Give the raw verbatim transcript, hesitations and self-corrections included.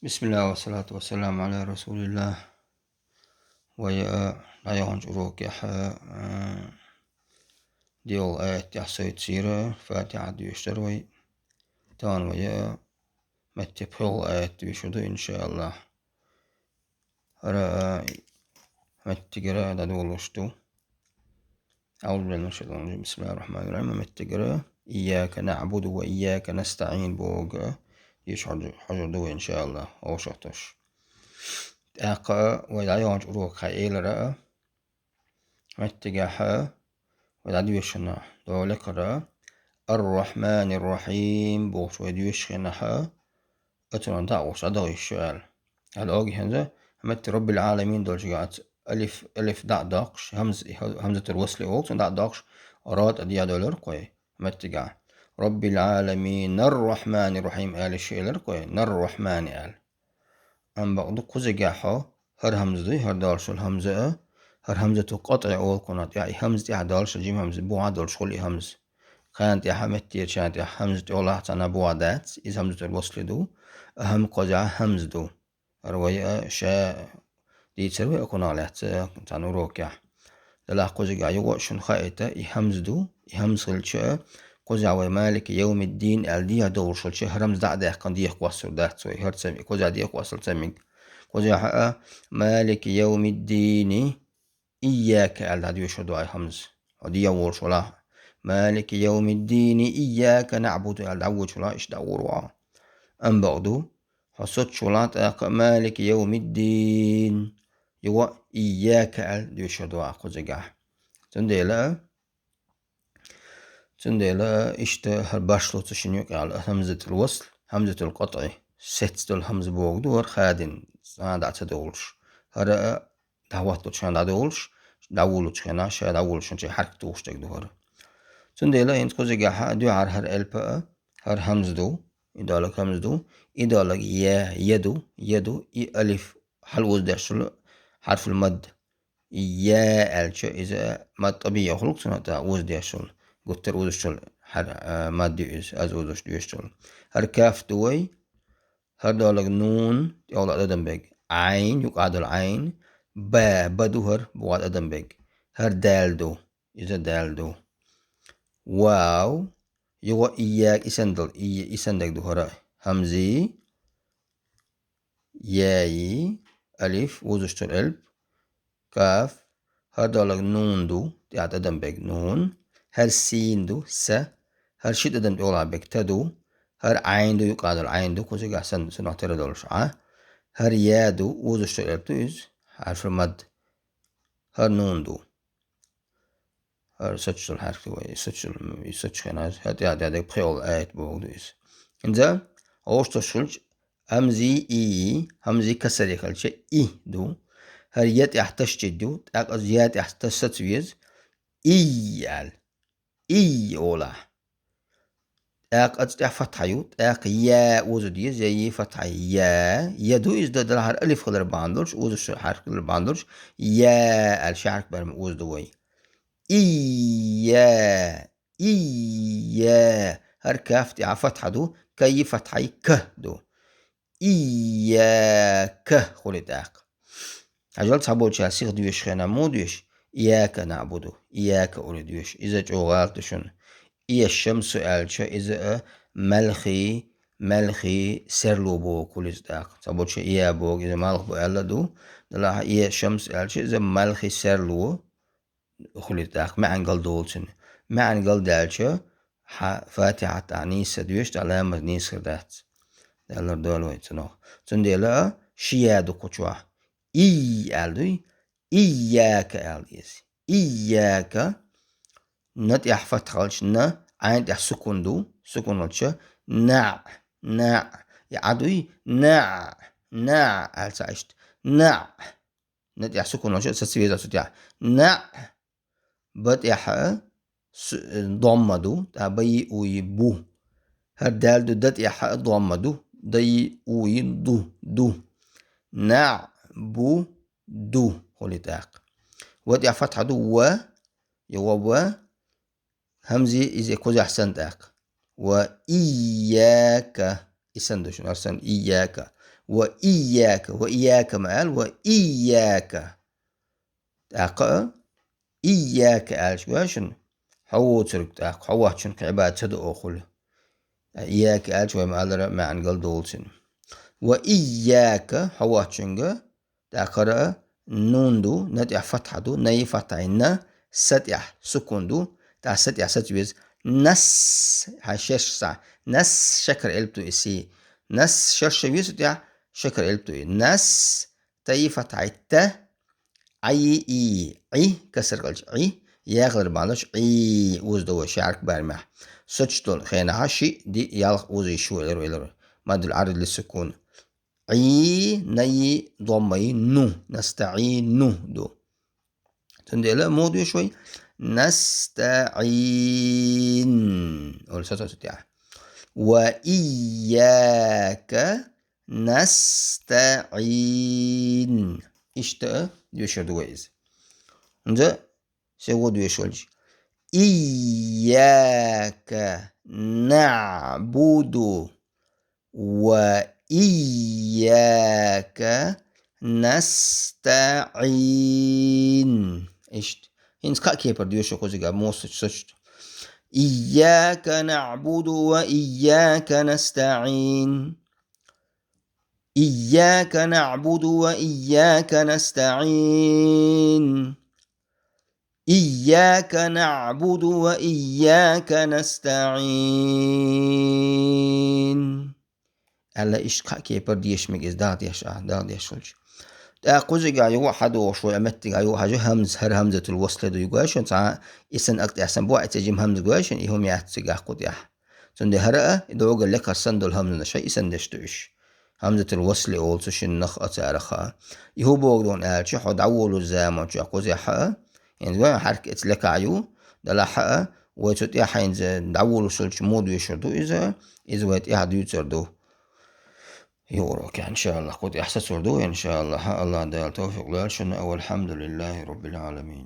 بسم الله والصلاة والسلام على رسول الله. Вай, э, дӀаяханчу урокехь, э, диъал аят тӀехь сойцира, Фатихьат доьшуш дара вай. Тахана вай, э, метте пхиъал аят доьшур ду, иншааллахӀ. ХӀара, э, меттигара дӀадолуш ду. أعوذ بالله من الشيطان الرجيم. بسم الله الرحمن الرحيم. Меттигара إياك نعبد وإياك نستعين бохург дешаш хьожур ду вай, иншааллахӀ, вовшахташ. ТӀаккха вай дӀаяханчу урокехь элира, меттигехь вай дӀадоьшуш долу лекхара الرحمن الرحيم бохуш вай доьшуш хенахь, оцунах дӀа а гӀуш, дӀадахийтуш шу аьлла. Аьлла оги хӀинца, метте رب العالمين долчуьра аца алиф, алиф дӀа а доккхуш, хӀамз-, хӀамзатул васли олу, цунна дӀа а доккхуш, ро тӀе дӀадолура-кх вай меттигехь. رب العالمين الرحمن الرحيم аьлла шу элира-кх вай, наррахьмани аьлла. Амма бакъду кхузигехь хьо, хӀара хӀамза дуй, хӀара долуш долу хӀамза а, хӀара хӀамзатул къатӀи олу кхунах тӀехь, и хӀамза тӀехь долуш, жима хӀамза, бухахь долуш хуьлу и хӀамза. Кхана тӀехь, меттера чан тӀехь хӀамза тӀехула цхьана бухахь дац, иза хӀамзатул васли ду, а хӀама кхузахь хӀамза ду. ХӀара вай а ша дийцира вай кхунах лаьцна цхьана урокехь. Делахь кхузигахь юха а шуна хаийта, и хӀамза ду, и хӀамза хилча, кхузахь вай «Малики йовмиддин» аьлла дехьа довлуш хилча, хӀара хӀамза дӀа а даьккхина дехьа кхоссур дац вай, хӀара ца мега, кхузахь дехьа кхоссал ца мега. Кхузахь а «Малики йовмиддини ияка» аьлла дӀадоьшур ду хьан хӀамза. Хьо дехьа волуш валахь, «Малики йовмиддини ияка наъбуду» аьлла дӀавоьдуш валахь, иштта дӀагӀур ву хьо. Амма бакъду, хьо соцуш валахь тӀаккха «Малики йовмиддин», юха а «Ияка» аьлла доьшур ду хьан кхузигахь. Цундела, цундела иштта хӀара башхалла ца шина юкъа аьлла, хӀамзатул васл, хӀамзатул къатӀи, сецна долу хӀамза бохург ду хӀара хадина, цкъа а дӀа ца довлуш. ХӀара а дӀахӀотталучу хенахь дӀадолуш, дӀавуллучу хенахь ша дӀавуллучу хенахь хьарк тухуш дерг ду хӀара. Цундела хӀинца кхузигахь дуьхьара хӀара элп а, хӀара хӀамза ду, и долаг хӀамза ду, и долаг я, я ду, я ду, и алиф хьал озадеш долу хьарфул мадд. Я аьлча, иза мадд тӀабиъи хуьлу-кх цунах тӀаккха озадеш долу, гуттар а озуш долу хьар-, а, мадд ю иза, аз озуш доьшуш долу. ХӀара каф ду вай, хӀара долаг нун, тӀехула тӀадам берг. Ӏайн, юкъахь долу Ӏайн. Ба, ба ду хӀара, бухахь тӀадам берг. ХӀара дал ду, иза дал ду. Вав, юха а ия, и санна долу, и, и санна дерг ду хӀара. ХӀамзи, яи, алиф, озуш долу элп, каф, хӀара долаг нун ду, тӀехь тӀадам берг нун, хӀара син ду, са, хӀара ши тӀадам тӀехула берг та ду, хӀара Ӏайн ду, юкъахь долу Ӏайн ду, кхузигахь санна, санна тера долуш Ӏа, хӀара я ду, озуш долу элп ду иза, хьарфул мадд, хӀара нун ду. ХӀара соцуш долу хьарк ду вай, соцуш долу, и соцуш хенахь, хӀара тӀехь дерг пхиъал аят бохург ду иза. ХӀинца, гӀошташ хилча, хӀамзи и, хӀамзи касаре хилча, и ду. ХӀара я тӀехь ташдид ю, тӀаккха я тӀехь тас саца веза, ий аьлла. Ий олахь. ТӀаккха ацу тӀехь фатхьа ю, тӀаккха я оза деза, я и фатхьа я. Я ду иза дан, делахь хӀара алиф хилар бахьана долуш, озуш хьарк хилар бахьана долуш, я аьлла ши хьарк бер ма оза ду вай. Ия, ия. ХӀара каф тӀехь фатхьа ду, каи фатхьаи ка ду. Ияка хуьлу тӀаккха. Хьажал, цхьаболчара сиха доьшуш хенахь муха доьшу? Ияка наъбуду, ияка олий доьшу. Иза чӀогӀа гӀалат ду шуна. Ия шамсу аьлча, иза а маьлхий, маьлхий серло бохург хуьлу иза тӀаккха. Цхьаболчара ия бохург иза малх бу аьлла а ду. Делахь ия шамс аьлча, иза маьлхий серло хуьлу тӀаккха, маьӀна галдолу цуьнан. МаьӀна галдаьлча, хьан Фатихьат ахь нийса ца доьшуш, тӀаккха ламаз нийса хир дац. Даллар дойла вай цунах. Цундела а ши я ду кху чохь. Ий аьлла дуй, ийяка аьлла деза. Ийяка, на тӀехь фатхьа хилча на, Ӏайн тӀехь сукун ду, сукун хилча наъ, наъ. И Ӏа дуй, наъ, наъ аьлла ца иштта. Наъ. На тӀехь сукун луш, саца веза цу тӀехь. Наъ. Ба тӀехь а с-, домма ду, тӀаккха байи уйи бу. ХӀара дал ду, да тӀехь а домма ду, дайи уйи ду, ду. Наъ, бу, ду, хуьлу тӀаккха. Ва тӀехь фатхьа ду, ва, я ва, ва. ХӀамзи иза кхузахь санна тӀаккха. Ва ийяка, И санна ду шуна, хӀара санна ийяка. Ва ийяка, ва ийяка ма аьлла, ва ийяка. ТӀаккха а ийяка аьлча, гой шуна, хьо воцург тӀаккха, хьо воцчунна кхин Ӏибадат ца до оха хуьлу. Ийяка аьлча, вай ма-аллара, маьӀна галдолу цуьнан. Ва ийяка, хьо воцчуьнга, тӀаккха хӀара а нун ду, на тӀехь фатхьа ду, на и фатхьа, на, са тӀехь сукун ду, тӀаккха са тӀехь саца веза. Нас, хьайн шерш схьа. Нас, шакар элп ду и си. Нас, шерша веза тӀехь, шакар элп ду и. Нас, та и фатхьа, та, Ӏа и, и, Ӏи, касар кӀалча Ӏи, яхалар бахьанаш Ӏи, уза до вай шаьрак бармехь. Соч долу хенахьа шиъ, диъ, ялх уза йиш ву элира, элира. Маддул Ӏарид ли сукун. Ӏи, на и, домма и, ну, настаӀину ду. Цундела муха доьшу вай? НастаӀин. Ола сацо цу тӀехь. Ва ийяка настаӀин. Иштта а доьшур ду вай иза. ХӀинца сего доьшур долчу. Ийяка наъбуду ва ийяка настаӀин. Иштта. ХӀинца кхаа кепара доьшу кхузахь, муха соч ду. Ийяка наъбуду ва ийяка настаӀин. Ийяка наъбуду ва ийяка настаӀин. Ийяка наъбуду ва ийяка настаӀин. Аьлла, иштта кхаа кепара деша мега иза, дагӀа деш а, дагӀа деш хилча. ТӀаккха кхузахь юха а хьадогӀуш вай, а меттигехь юха а хьажа, хӀамза, хӀара хӀамзатул васле ду гой шуна, цхьа и санна акъ тӀехь санна бу, а цӀе жима хӀамза гой шуна, и хӀума яц цигахь кху тӀехь. Цундела хӀара а, и догӀу лекхар санна долу хӀамзанаш, и санна деш ду уьш. ХӀамзатул васле олу цу шиннах а, царах а. И хӀун боху дуьйна аьлча, хьо дӀаволучу заманчохь кхузахь а, хӀинца вайн хьаьрк эца лекахь ю, делахь а, вай цу тӀехь хӀинца дӀаволуш волчу муха доьшур ду иза, иза вай тӀехь дуьйцур ду. И урок, иншааллахӀ, кху тӀехь сацур ду, иншааллахӀ, АллахӀ Дала тавфикъ лойла шуна, валхьамдулиллахӀи роббил Ӏаламин.